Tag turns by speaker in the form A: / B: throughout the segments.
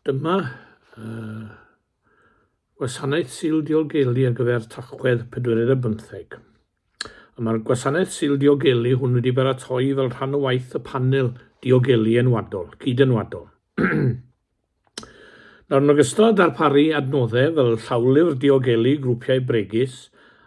A: Dyma uh, gwasanaeth Sul Diogelu ar gyfer Tachwedd pedwerydd ar bymtheg. A mae'r gwasanaeth Sul Diogelu hwn wedi baratoi fel rhan o waith y panel diogelu enwadol, cyd-enwadol. Nawr, yn ogystal â darparu adnoddau fel llawlyfr diogelu grwpiau bregus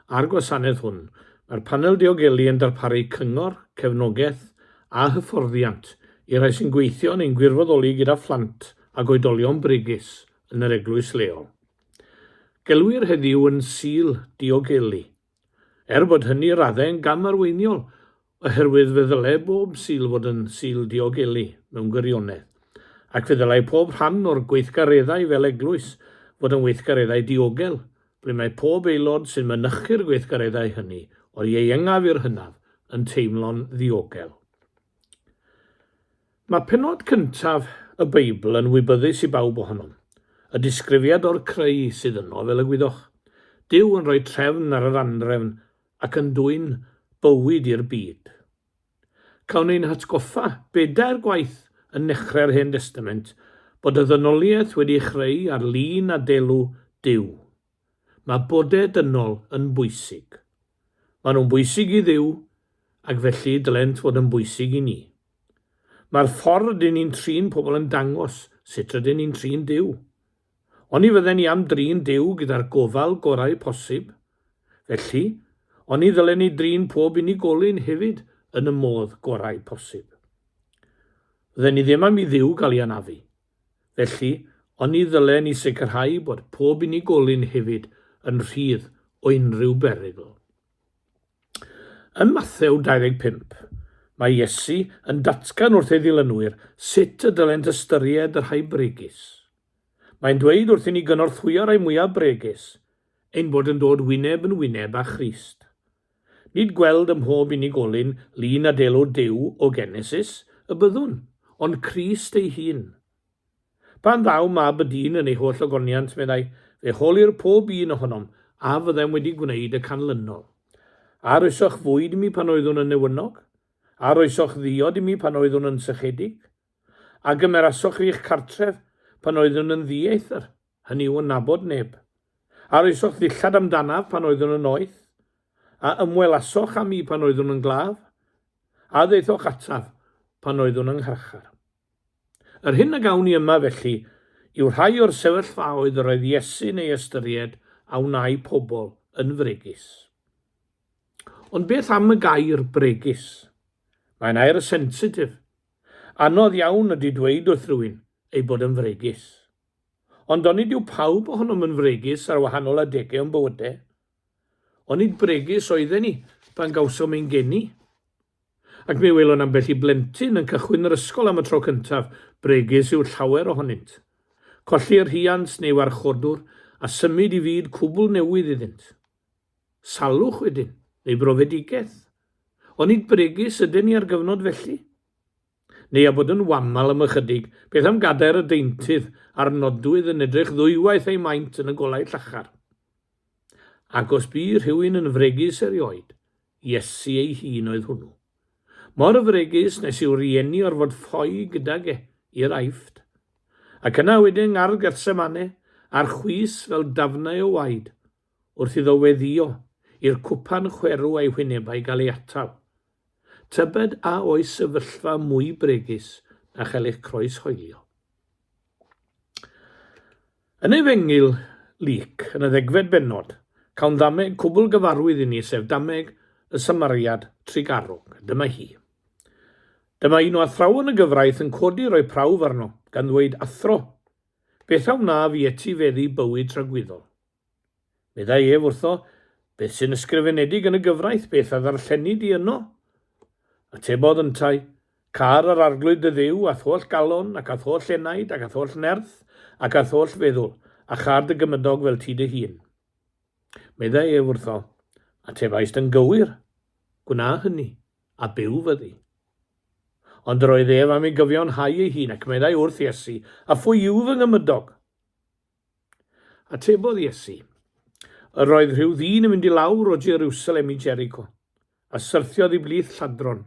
A: a'r gwasanaeth hwn, mae'r Panel Diogelu yn darparu cyngor, cefnogaeth a hyfforddiant i'r rhai sy'n gweithio neu'n gwirfoddoli gyda phlant ac oedolion bregus yn yr eglwys leol. Gelwir heddiw yn Sul Diogelu. Er bod hynny i raddau yn gam arweiniol, oherwydd fe ddylai bob Sul fod yn Sul Diogelu mewn gwirionedd, ac fe ddylai pob rhan o'r gweithgareddau fel eglwys fod yn weithgareddau diogel, ble mae pob aelod sy'n mynychu'r gweithgareddau hynny, o'r ieuengaf i'r hynaf, yn teimlo'n ddiogel. Mae pennod cyntaf y Beibl yn wybyddus i bawb ohonom. Y disgrifiad o'r creu sydd yno, fel y gwyddoch. Duw yn rhoi trefn ar yr anhrefn ac yn dwyn bywyd i'r byd. Cawn ein hatgoffa bedair gwaith yn nechrau'r Hen Destament bod y ddynoliaeth wedi ei chreu ar lun a delw Duw. Mae bodau dynol yn bwysig. Maen nhw'n bwysig i Dduw, ac felly dylent fod yn bwysig i ni. Mae'r ffordd rydyn ni'n trin pobl yn dangos sut rydyn ni'n trin Duw. Oni fydden ni am drin Duw gyda'r gofal gorau posib? Felly, oni ddylen ni drin pob unigolyn hefyd yn y modd gorau posib? Fydden ni ddim am i Dduw gael ei anafu. Felly, oni ddylen ni sicrhau bod pob unigolyn hefyd yn rhydd o unrhyw berygl? Ym Mathew 25, mae Iesu yn datgan wrth ei ddilynwyr sut y dylent ystyried y rhai bregus. Mae'n dweud wrth i ni gynorthwyo rhai mwyaf bregus, ein bod yn dod wyneb yn wyneb â Christ. Nid gweld ym mhob unigolyn lun a delw Duw o Genesis y byddwn, ond Crist ei hun. Pan ddaw Mab y Dyn yn ei holl ogoniant, meddai, fe holir pob un ohonom a fyddem wedi gwneud y canlynol. A roesoch fwyd i mi pan oeddwn yn newynog? A roesoch ddiod i mi pan oeddwn yn sychedig? A gymerasoch fi i'ch cartref pan oeddwn yn ddieithr, hynny yw yn nabod neb? A roesoch ddillad amdanaf pan oeddwn yn noeth? A ymwelasoch â mi pan oeddwn yn glaf? A ddaethoch ataf pan oeddwn yng ngharchar? Yr hyn a gawn ni yma, felly, yw rhai o'r sefyllfaoedd yr oedd Iesu'n ei ystyried a wnâi pobl yn fregus. Ond beth am y gair bregus? Mae'n air sensitif. Anodd iawn ydy dweud wrth rywun ei bod yn fregus. Ond onid yw pawb ohonom yn fregus ar wahanol adegau o'n bywydau? Onid bregus oedden ni pan gawsom ein geni? Ac mi welwn ambell i blentyn yn cychwyn yr ysgol am y tro cyntaf, bregus yw llawer ohonynt. Colli rhiant neu warchodwr a symud i fyd cwbl newydd iddynt. Salwch wedyn, neu brofedigaeth. Onid bregus ydyn ni ar gyfnod felly? Neu a bod yn wamal am ychydig, beth am gadair y deintydd a'r nodwydd yn edrych ddwywaith ei maint yn y golau llachar? Ac os bu rhywun yn fregus erioed, Iesu ei hun oedd hwnnw. Mor fregus nes i'w rieni orfod ffoi gydag e i'r Aifft. Ac yna wedyn yng Ngardd Gethsemane, a'r chwys fel dafnau o waed, wrth iddo weddïo i'r cwpan chwerw a'i hwynebau gael ei atal. Tybed a oes sefyllfa mwy bregus na chael eich croeshoelio? Yn Efengyl Luc, yn y ddegfed bennod, cawn ddameg cwbl gyfarwydd i ni, sef dameg y Samariad trugarog. Dyma hi. Dyma un o athrawon y gyfraith yn codi rhoi prawf arno, gan ddweud, Athro, beth a wnaf i etifeddu bywyd tragwyddol? Meddai ef wrtho, Beth sy'n ysgrifenedig yn y gyfraith, beth a ddarlleni di yno? Atebodd yntau, Car yr Arglwydd dy Dduw a'th holl galon, ac a'th holl enaid, ac a'th holl nerth, ac a'th holl feddwl, a châr dy gymydog fel ti dy hun. Meddai ef wrtho, Atebaist yn gywir, gwna hynny, a byw fyddi. Ond yr oedd ef am ei gyfiawnhau ei hun, ac meddai wrth Iesu, A phwy yw fy nghymydog? Atebodd Iesu, Yr oedd rhyw ddyn yn mynd i lawr o Jerusalem i Jericho, a syrthiodd i blith lladron.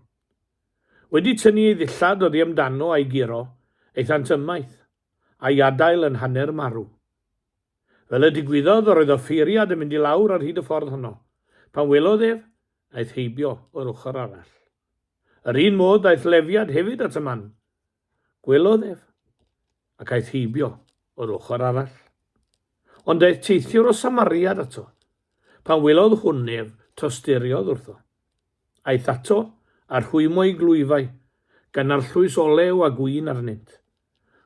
A: Wedi tynnu ei ddillad oddi amdano a'i guro, aethant ymaith. a'i adael yn hanner marw. Fel y digwyddodd, yr oedd offeiriad yn mynd i lawr ar hyd y ffordd honno. Pan welodd ef, aeth heibio o'r ochr arall. Yr un modd daeth Lefiad hefyd at y man. Gwelodd ef, ac aeth heibio o'r ochr arall. Ond daeth teithiwr o Samariad ato. Pan welodd hwn ef, tosturiodd wrtho. Aeth ato, a rhwymo ei glwyfau, gan arllwys olew a gwin arnynt.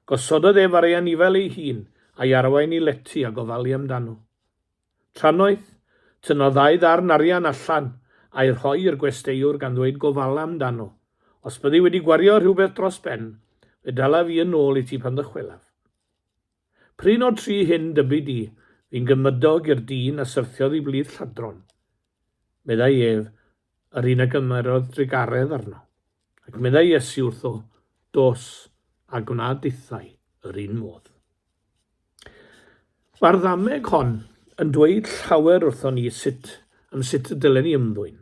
A: Gosododd ef ar ei anifail ei hun, a'i arwain i lety a gofalu amdano. Trannoeth, tynnodd ddau ddarn arian allan, a'u rhoi i'r gwesteiwr gan ddweud gofala amdano. Os byddi wedi gwario rhywbeth dros ben, fe dalaf i yn ôl i ti pan ddychwelaf. Prin o'r tri hyn, dybi di, fu'n gymydog i'r dyn a syrthiodd i blith lladron? Meddai ef, yr un a gymerodd drugaredd arno. Ac meddai Iesu wrtho, Dos, a gwna dithau yr un modd. Mae'r ddameg hon yn dweud llawer wrthon ni sut am sut y dylen ni ymddwyn.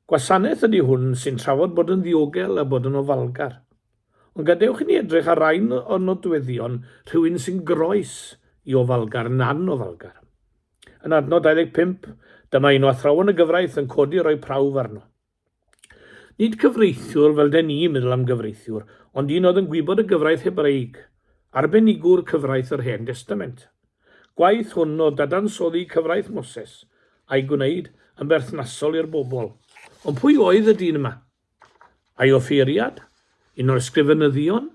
A: Gwasanaeth ydy hwn sy'n trafod bod yn ddiogel a bod yn ofalgar. Ond gadewch i ni edrych ar rai o nodweddion rhywun sy'n groes i ofalgar yn anofalgar. Yn adnod 25, dyma un o athrawon y gyfraith yn codi rhoi prawf arno. Nid cyfreithiwr fel den ni'n meddwl am gyfreithiwr, ond un oedd yn gwybod y gyfraith Hebreig, arbenigwr cyfraith yr Hen Destament. Gwaith hwn oedd dadansoddi cyfraith Moses a'i gwneud yn berthnasol i'r bobl. Ond pwy oedd y dyn yma? Ai offeiriad? Un o'r ysgrifenyddion?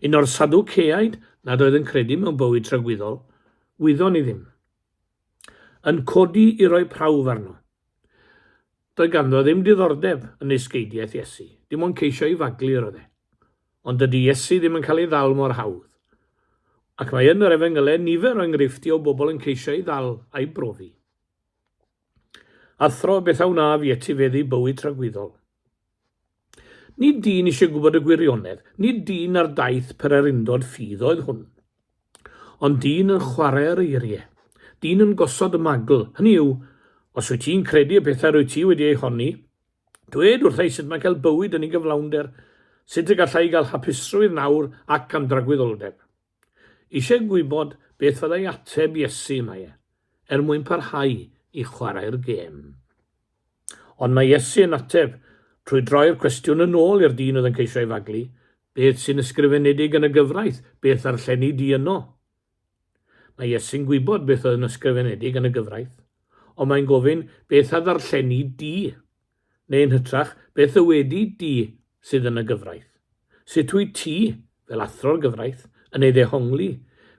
A: Un o'r Sadwceaid nad oedd yn credu mewn bywyd tragwyddol? Wyddon ni ddim. Yn codi i roi prawf arno. Doedd ganddo ddim diddordeb yn nysgeidiaeth Iesu, dim ond ceisio ei faglu yr oedd e. Ond dydy Iesu ddim yn cael ei ddal mor hawdd. Ac mae yn yr Efengylau nifer o enghreifftiau o bobl yn ceisio ei ddal a'i brofi. Athro, beth a wnaf i etifeddu bywyd tragwyddol? Nid dyn eisiau gwybod y gwirionedd, nid dyn ar daith pererindod ffydd oedd hwn. Ond dyn yn chwarae ar eiriau. Dyn yn gosod y magl. Hynny yw, os wyt ti'n credu y pethau rwyt ti wedi eu honni, dwed wrtha i sut mae cael bywyd yn ei gyflawnder, sut y galla i gael hapusrwydd nawr ac am dragwyddoldeb. Eisiau gwybod beth fyddai ateb Iesu mae e, er mwyn parhau i chwarae'r gêm. Ond mae Iesu yn ateb trwy droi'r cwestiwn yn ôl i'r dyn oedd yn ceisio ei faglu, Beth sy'n ysgrifenedig yn y gyfraith? Beth ddarlleni di yno? Mae Iesu'n gwybod beth oedd yn ysgrifenedig yn y gyfraith, ond mae'n gofyn, Beth a ddarlleni di? Neu yn hytrach, beth ddywedi di sydd yn y gyfraith? Sut wyt ti, fel athro'r gyfraith, yn ei ddehongli?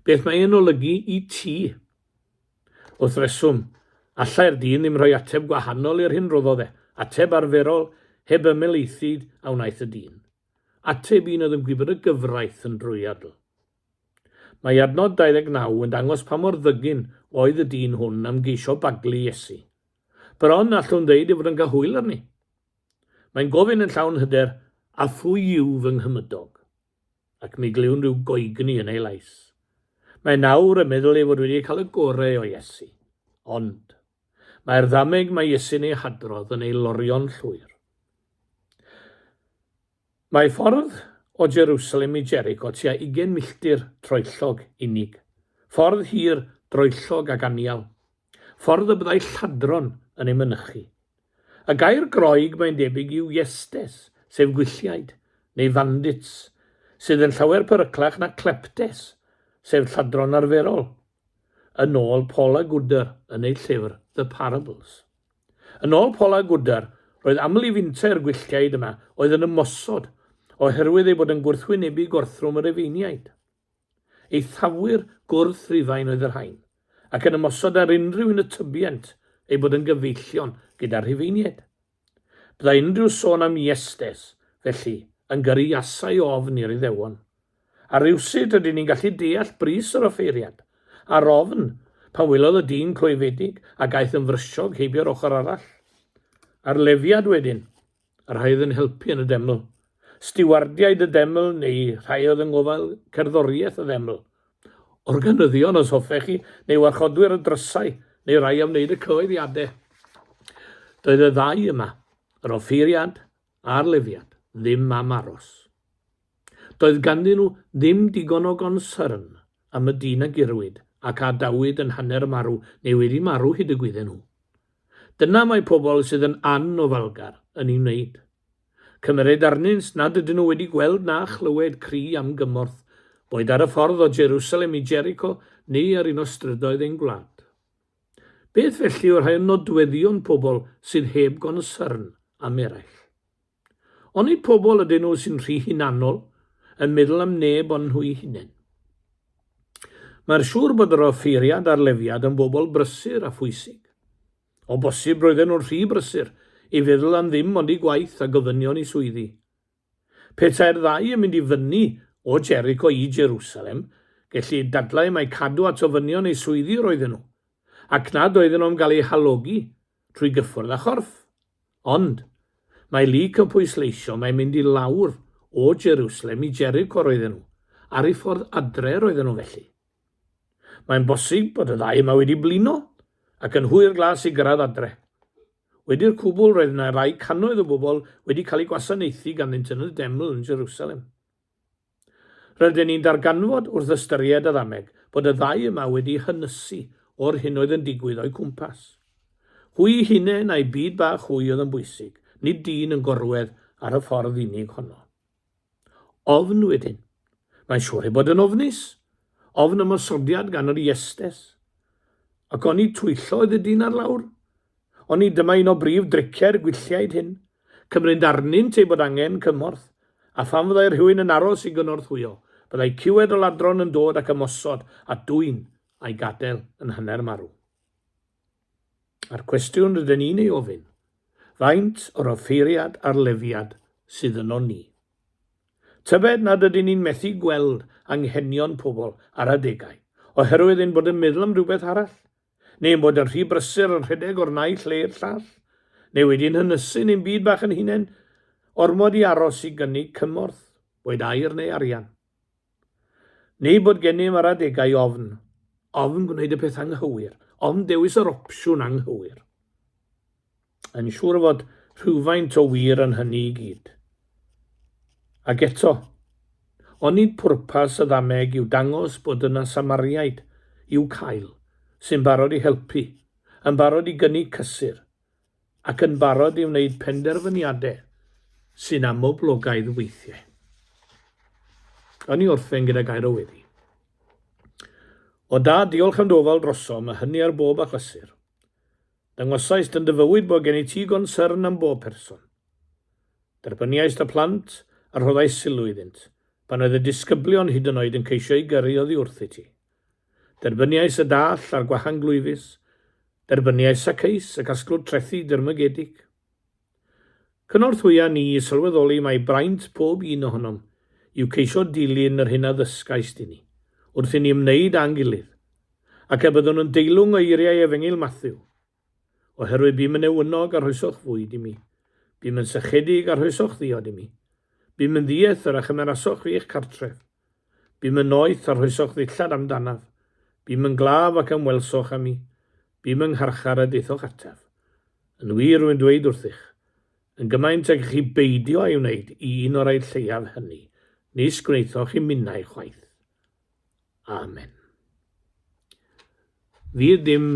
A: Beth mae e'n olygu i ti? Wrth reswm, allai'r dyn ddim rhoi ateb gwahanol i'r hyn roddodd e, ateb arferol, heb ymhelaethu a wnaeth y dyn. Ateb un oedd yn gwybod y gyfraith yn drwyadl. Mae adnod 29 yn dangos pa mor ddygn oedd y dyn hwn am geisio baglu Iesu. Bron allwn ddeud ei fod yn cael hwyl arni. Mae'n gofyn yn llawn hyder, A phwy yw fy nghymydog? Ac mi glywn rhyw goegni yn ei lais. Mae nawr yn meddwl ei fod wedi cael y gorau o Iesu. Ond, mae'r ddameg mae Iesu'n ei hadrodd yn ei lorio'n llwyr. Mae ffordd o Jerusalem i Jericho tua ugain milltir troellog unig. Ffordd hir, droellog ac anial. Ffordd y byddai lladron yn ei mynychu. Y gair Groeg mae'n debyg yw iestes, sef gwylliaid, neu fandits, sydd yn llawer peryclach na kleptes, sef lladron arferol, yn ôl Paula Gooder yn ei llyfr The Parables. Yn ôl Paula Gooder, roedd aml i finte'r gwylltiaid yma oedd yn ymosod oherwydd eu bod yn gwrthwynebu gorthrwm y Rufeiniaid. Eithafwyr gwrth-Rufain oedd y rhain, ac yn ymosod ar unrhyw un y tybient eu bod yn gyfeillion gyda'r Rhufeiniaid. Byddai unrhyw sôn am Iestes, felly, yn gyrru iasau o ofn i'r Iddewon. A rywsut rydyn ni'n gallu deall brys yr offeiriad, a'r ofn, pan welodd y dyn clwyfedig ac aeth yn frysiog heibio'r ochr arall. A'r Lefiad wedyn, y rhai oedd yn helpu yn y deml. Stiwardiaid y deml neu rhai oedd yng ngofal cerddoriaeth y ddeml. Organyddion, os hoffech chi, neu warchodwyr y drysau, neu rai am wneud y cyhoeddiadau. Doedd y ddau yma, yr offeiriad a'r Lefiad, ddim am aros. Doedd ganddyn nhw ddim digon o gonsyrn am y dyn a gurwyd ac a adawyd yn hanner marw neu wedi marw hyd y gwydden nhw. Dyna mae pobl sydd yn anofalgar yn ei wneud. Cymerid arnynt nad ydyn nhw wedi gweld na chlywed cri am gymorth, boed ar y ffordd o Jerusalem i Jericho neu ar un o strydoedd ein gwlad. Beth felly yw rhai o nodweddion pobl sydd heb gonsyrn am eraill? Onid pobl ydyn nhw sy'n rhy hunanol, yn meddwl am neb ond nhw'u hunain? Mae'r siŵr bod yr offeiriad a'r lefiad yn bobl brysur a phwysig. O bosib roedden nhw'n rhy brysur i feddwl am ddim ond eu gwaith a gofynion eu swyddi. Petai'r ddau yn mynd i fyny o Jericho i Jerusalem, gellid dadlau mai cadw at ofynion eu swyddi roedden nhw, ac nad oedden nhw am gael eu halogi trwy gyffwrdd â chorff. Ond, mae Luc yn pwysleisio mai mynd i lawr o Jerusalem i Jericho roedden nhw, ar eu ffordd adre roedden nhw felly. Mae'n bosib bod y ddau yma wedi blino ac yn hwyr glas i gyrraedd adre. Wedi'r cwbl roedd yna rai cannoedd o bobl wedi cael eu gwasanaethu ganddynt yn y deml yn Jerusalem. Rydyn ni'n darganfod wrth ystyried y ddameg bod y ddau yma wedi hynysu o'r hyn oedd yn digwydd o'u cwmpas. Hwy'u hunain a'u byd bach hwy oedd yn bwysig, nid dyn yn gorwedd ar y ffordd unig honno. Ofn wedyn. Mae'n siŵr ei bod yn ofnus. Ofn ymosodiad gan yr Iestes. Ac oni twyllo oedd y dyn ar lawr? Onid dyma un o brif driciau'r gwylliaid hyn? Cymryd arnynt eu bod angen cymorth. A phan fyddai rhywun yn aros i gynorthwyo, byddai ciwed o ladron yn dod ac ymosod a dwyn a'i gadael yn hanner marw. A'r cwestiwn rydyn ni'n ei ofyn, faint o'r offeiriad a'r lefiad sydd ynon ni? Tybed nad ydyn ni'n methu gweld anghenion pobl ar adegau, oherwydd ein bod yn meddwl am rywbeth arall? Neu ein bod yn rhy brysur yn rhedeg o'r naill le i'r llall, neu wedi'n hynysu yn ein byd bach yn hunain, ormod i aros i gynnig cymorth, boed air neu arian. Neu bod gennym ar adegau ofn, ofn gwneud y peth anghywir, ofn dewis yr opsiwn anghywir. Yn siŵr fod rhywfaint o wir yn hynny i gyd. Ac eto, onid pwrpas y ddameg yw dangos bod yna Samariaid i'w cael sy'n barod i helpu, yn barod i gynnig cysur, ac yn barod i wneud penderfyniadau sy'n amhoblogaidd weithiau. Gawn ni orffen gyda gair o weddi. O Dad, diolch am dy ofal drosom, a hynny ar bob achlysur. Dangosaist yn dy fywyd bod gen i ti gonsyrn am bob person. Derbyniaist y plant a rhoddais sylw iddynt, pan oedd y disgyblion hyd yn oed yn ceisio eu gyrru oddi wrthyt ti. Derbyniais y dall a'r gwahanglwyfus, derbyniais Saceus y casglwr trethi dirmygedig. Cynorthwya ni i sylweddoli mai braint pob un ohonom yw ceisio dilyn yr hyn a ddysgaist i ni, wrth i ni ymwneud â'n gilydd, Ac y byddwn yn deilwng o eiriau Efengyl Mathew, Oherwydd bum yn newynog a rhoesoch fwyd i mi, bum yn sychedig a rhoesoch ddiod i mi, bum yn ddiethr a chymerasoch fi i'ch cartref, bum yn noeth a rhoesoch ddillad amdanaf, bum yn glaf ac ymwelsoch â mi, bum yng ngharchar a daethoch ataf. Yn wir, rwy'n dweud wrthych, yn gymaint ag i chi beidio â'i wneud i un o'r rhai lleiaf hynny, nis gwnaethoch i minnau chwaith. Amen. Fydd dim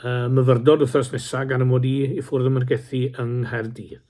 A: uh, myfyrdod wythnos nesaf gan y mod i i ffwrdd ym Mhregethu yng Nghaerdydd.